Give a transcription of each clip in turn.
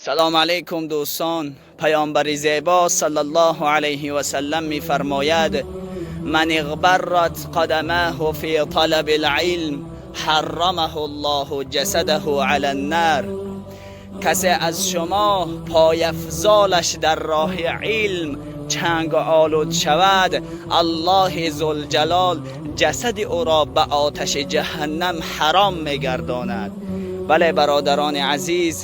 Салом алайкум, дӯстон. Паёмбари зебо саллаллоҳу алайҳи васаллам мефармояд: من اغبرت قدماه في طلب العلم حرمه الله جسده على النار. کسی از شما پای‌افزالش در راه علم چنگ آلود شود، الله ذوالجلال ҷасади ӯро ба оташи ҷаҳаннам ҳаром мегардонад. Бале, бародарони азиз,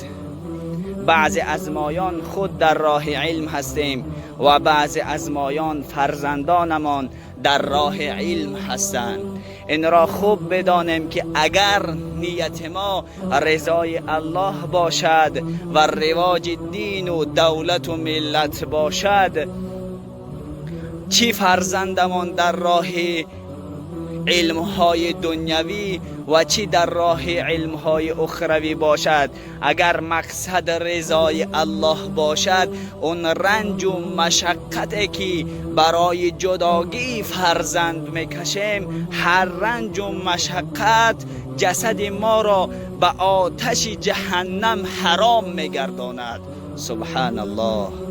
баъзе аз моён худ дар роҳи илм ҳастем ва баъзе аз моён фарзандонамон дар роҳи илм ҳастанд. Инро хуб бидонем, ки агар нияти мо ризои Аллоҳ бошад ва ривоҷи дину давлату миллат бошад, чӣ фарзандамон дар роҳи илмҳои дунявӣ ва чӣ дар роҳи илмҳои ухравӣ бошад, агар мақсад ризои Аллоҳ бошад, он ранҷу машаққате ки барои ҷудогии фарзанд мекашем, ҳар ранҷу машаққат ҷасади моро ба оташи ҷаҳаннам ҳаром мегардонад. Субҳаналлоҳ.